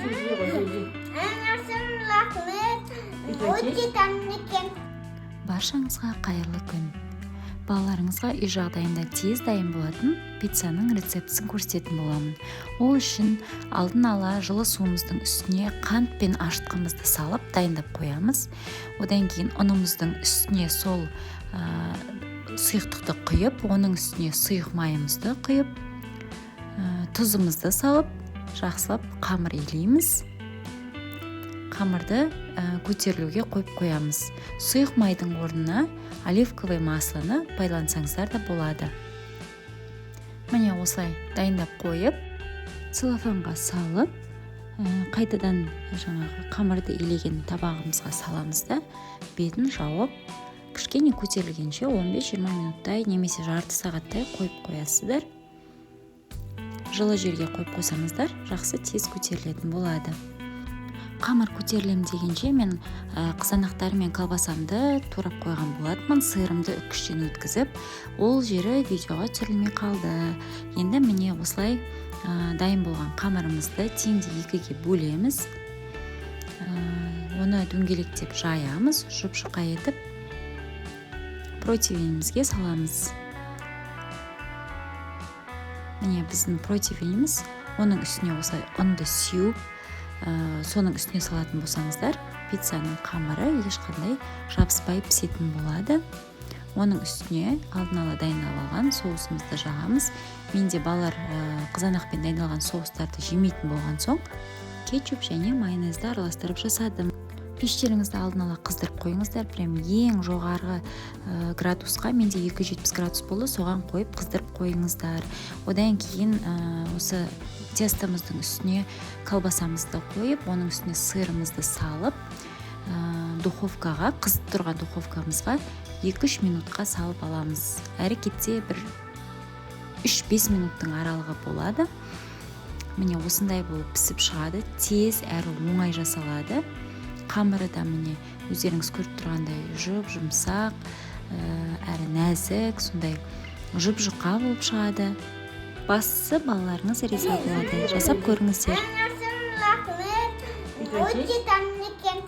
Жей ғой, жей, жей. Рахмет, өте дәмді екен. Баршаңызға қайырлы күн! Балаларыңызға үй жағдайында тез дайын болатын пиццаның рецептісін көрсететін боламын. Ол үшін алдын ала жылы суымыздың үстіне қант пен ашытқымызды салып дайындап қоямыз. Одан кейін ұнымыздың үстіне сол сұйықтықты құйып, оның үстіне сұйық майымызды құйып, тұзымызды салып, жақсылап қамыр илейміз. Қамырды көтерілуге қойып қоямыз. Сұйық майдың орнына оливковый маслоны пайдалансаңыздар да болады. Міне, осылай дайындап қойып, целлофанға салып, қайтадан жаңағы қамырды илеген табағымызға саламыз да, бетін жауып, кішкене көтерілгенше 15-20 минуттай немесе жарты сағаттай қойып қоясыздар. Жылы жерге қойып қойсаңыздар, жақсы, тез көтерілетін болады. Қамыр көтерілем дегенше, мен қызанақтар мен колбасамды турап қойған болатынмын, сырымды үккіштен өткізіп. Ол жері видеоға түсірілмей қалды. Енді, міне, осылай дайын болған қамырымызды теңдей екіге бөлеміз. Оны дөңгелектеп жаямыз, жұп жұқа етіп противенімізге саламыз. Міне, біздің противеніміз. Оның үстіне осылай ұнды сеуіп, соның үстіне салатын болсаңыздар, пиццаның қамыры ешқандай жабыспай пісетін болады. Оның үстіне алдын ала дайындап алған соусымызды жағамыз. Менде балалар қызанақпен дайындалған соустарды жемейтін болған соң, кетчуп және майонезді араластырып жасадым. Пештеріңізді алдын ала қыздырып қойыңыздар, прям ең жоғарғы градусқа, менде 270 градус болды, соған қойып қыздырып қойыңыздар. Одан кейін осы тестомыздың үстіне колбасамызды қойып, оның үстіне сырымызды салып, духовкаға, қызып тұрған духовкамызға 2-3 минутқа салып аламыз. Әрі кетсе бір 3-5 минуттың аралығы болады. Міне, осындай болып пісіп шығады. Тез әрі оңай жасалады. Қамыры да, міне, өздеріңіз көріп тұрғандай, жұп жұмсақ әрі нәзік, сондай жұп жұқа болып шығады. Бастысы, балаларыңыз риза болады. Жасап көріңіздер. Рахмет, өте дәмді екен.